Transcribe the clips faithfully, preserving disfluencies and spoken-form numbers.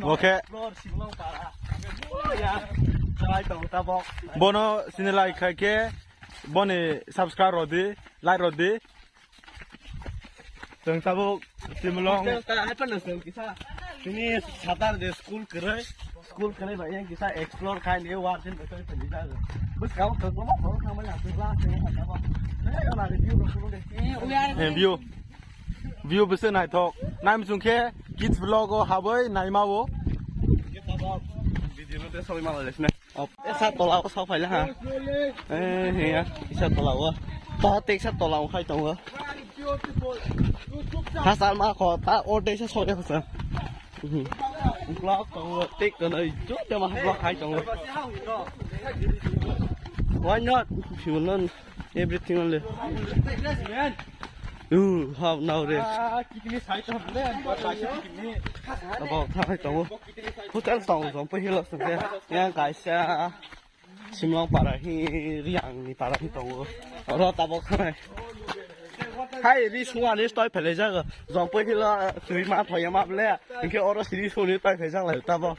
Oke. Bono sini like khai khe boni subscribe rodi, like rodi. Chwng tabuk Simlong. Tini Saturday school kwrwi, school kwrwi bai yang kisa explore khai ni war din betul tadi dah. Bus kau ke rumah baru nama yang tu lah. Eh, view. View bisi naithok. Naim sungkhe kids vlog o haboi naima o. Video no te soi mala lesne. Op, esa tola o sa phaila ha. Eh, he ya, isa tola o. Ta te isa tola o khai tongo. Ha sal ma kho, ta o te isa soi kho sa. Vlog tongo, tik kono, jo jama vlog khai tongo. Why not? If you learn everything only. You have now rest. Abo thai tongo. Hotel tongo, Jampui Hill o sungkhe. Yang kaisa Simlong para hi, Riang ni para hi tongo. Oro tabok khanai. Hai, ri suwa ni stoi phele jago. Jampui Hill o twi ma thoya ma ble. Inke oro siri suni tai phejak lai tabok.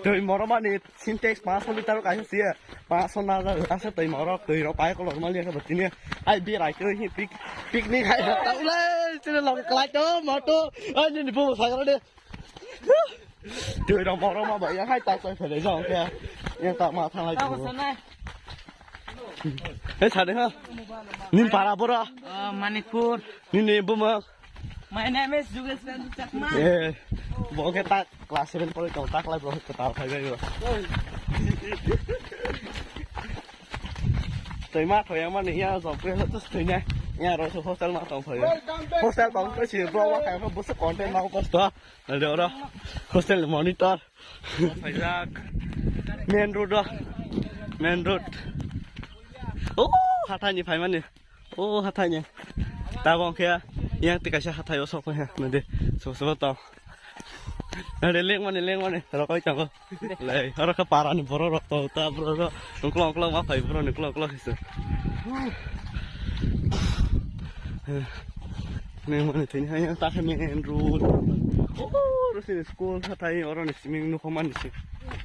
Twi moroma ni Sintex paanch litre kaisa siya. Paanch na ja asa twi morok twi rok pai kolor mali ka batini. Ai bi rai koi hi pic-, picnic hai ta ulai sini log klai to moto. Ai ni bu sagra de. Twi rok morok ma ba ya hai ta koi phele jong ke. Ya ta ma thang lai. Hei sade ha. Nin para bora. Ah, Manikpur. Nini buma. My name is Jugeswar Chakma. Eh, bo khe ta class seven pore tong ta class bo ta phai bai bo. Twi ma thoya mani ya job khe to twi na. Ya ro so hostel ma tong phai. Hostel tong ko si bro wa khai bo so content ma ko sto. Ade ora hostel monitor. Phaijak. Main road o. Main road. Oh, hathai ni phaimani. Oh, hathai ni. Tabok khe yang twi kaisa hathai o sok khe nade. So so to. Nade lengmani lengmani rokoi tongo. Lai, oro khe para ni borok rok to ta borok rok. Ungkla ungkla ma phai borok ni ungkla ungkla khe. Neng mani thani hai ta khe main road. Oh, oro sini school hathai oro ni siming nukho mani si.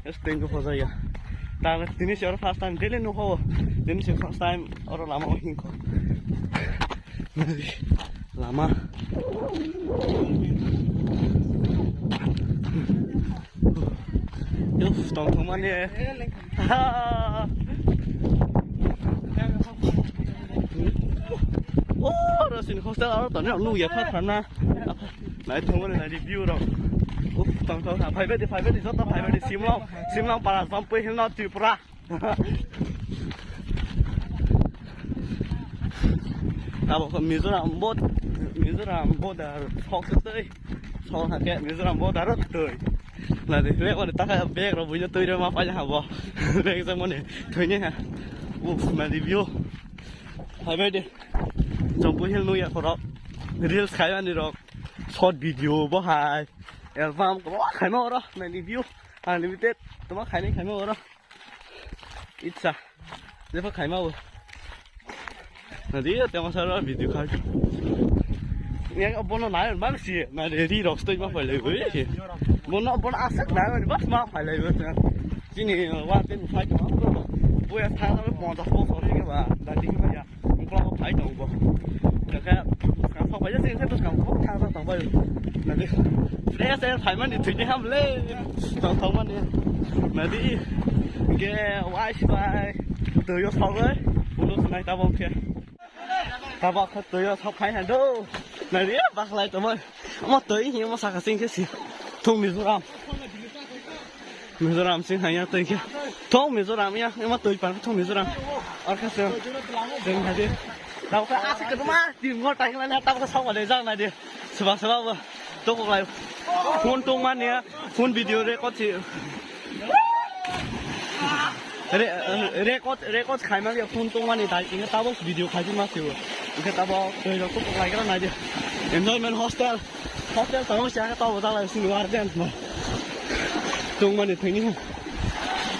Este nukho jaya. Ta tini si oro first time daily nukho. Tini si first time oro lama o hingkho. Lama. Uf, tongthokmani. Oh, rosini hostel aro toni ang nukya pha thana. Naithokmani nai review rok. Uf, tongthok phaibai di, phaibai di, joto phaibai di, Simlong, Simlong para, Jampui Hill no Tripura. Abo khe Mizoram bo, Mizoram border sok se twi. Sok hakhe Mizoram border o twi. Nadi, bag wani taka bag rok buino twi rw ma paina habo. Bag jang mani thwini ha. Uf, nadi view. Phaibai de. Jampui Hill nukya khorok. Reels khaimani rok. Short video bo hai. Album ko khaima oro. Nadi view. Unlimited. Toma khaini khaima oro. Itsa. Jepho khaima bo. Nadi, temo sara video khai. Yang bono nai bang si, nadi ri rok stoi ma phailai bo ye. Bono, bono asek nai bas ma phailai bo. Sini wa ten fight ma bo. Bo ya thang na ponchas bosor ke ba, dadi ke ba ya. Ungkla phai tong bo. Kaka, ka sok bai sing se to kam ko thang sa tong bai. Nadi. Fresh air phaimani thwini ham le. Tong tong mani. Nadi. Ge wai si bai. Twi o sok bai. Ulo sanai tabok khe. Tabok khe twi o sok phai hando. Nadi baklai tong bai. Omo twi hi omo saka sing khe si. Thung Mizoram. Mizoram sing hanya twi khe. Thung Mizoram ya, ema twi pan thung Mizoram. Arkha se. Jeng hadi. Tau ka asa ke ma, tim ngol tai la na tau ka sawa de jang na de. Seba seba ba. To ko lai. Phone tong mani ya, phone video record si. Re-, record, record khai ma ya phone tong mani dai, inga tabo video khai ma si. Inga tabo, to ko lai ka na de. Enjoyment hostel. Hotel tong siya ka tau dala sini warden ma. Tungmani thwini ha.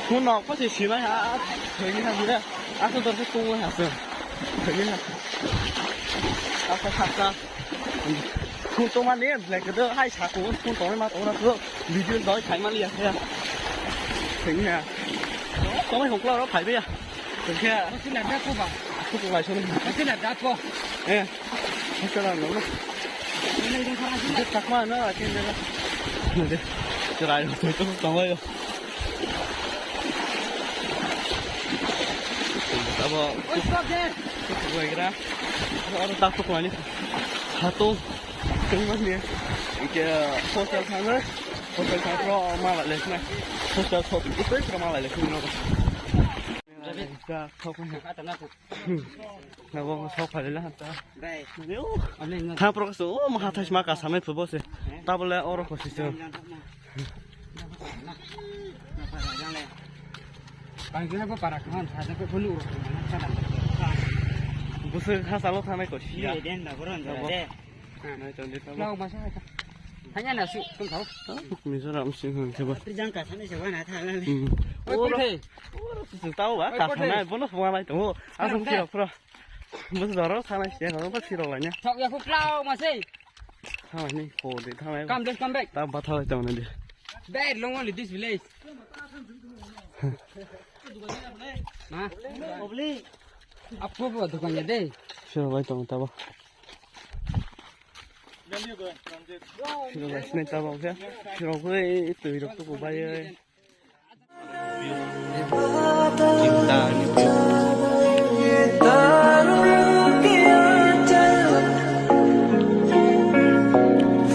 Phone no ko si sinai ha. Thwini ha bira. Asa dor se tungmani ha se. Thwini ha. Asa thakka. Phone tongmani black do hai sa ko phone tongmani ma tongna ko video doi khai mali ya khe. Thengna. Tongmani hokla ro phai be ya. Thengkhe. Masih ada ko ba? Aku ko lai solo. Masih ada ko? Eh. Masih ada lo. Ini yang kurang sih. Dia tak mana lah kende lah. Nanti cerai lo itu tongmani. Abo. Oi, stop there. Abo tak tuk mani. Hatung. Tengmani. Ike hotel sana. Hotel sana pro mala lesna. Hotel hotel itu pro mala lesna. Nabo sok phalila ta. Tha pro so ma hathai ma ka samai phubo se. Tabole oro ko siso. Bangkina bo para khan sa ko bulu. Busu ha salo thanai ko siya. Ni den da boron da de. Nai chon de tabo. Lao masa ha. Hanya na su tung thau. Mizoram sing hang thebo. Trijang ka sani se wana tha la. Hmm. Oi, oro, koi the? Oro su tau ba. Oi, ka koi the? Thanai bono phone lai tongo. Asam khe? Kiro pro. Bus doro thanai se no ba kiro lai nya. Thok ya khu klao ma sei. Thanai ni ko de thanai. Come, just come back. Ta ba thanai tong na de. Bad long only this village. Ma. Obli. Apo bo dukan ya de. Sure bai tong tabo. Sirok bai sinai tabok khe. Sirok bai twi rok tuku bai.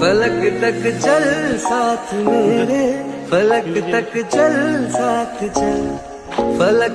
फलक तक चल साथ मेरे, फलक तक चल साथ चल, फलक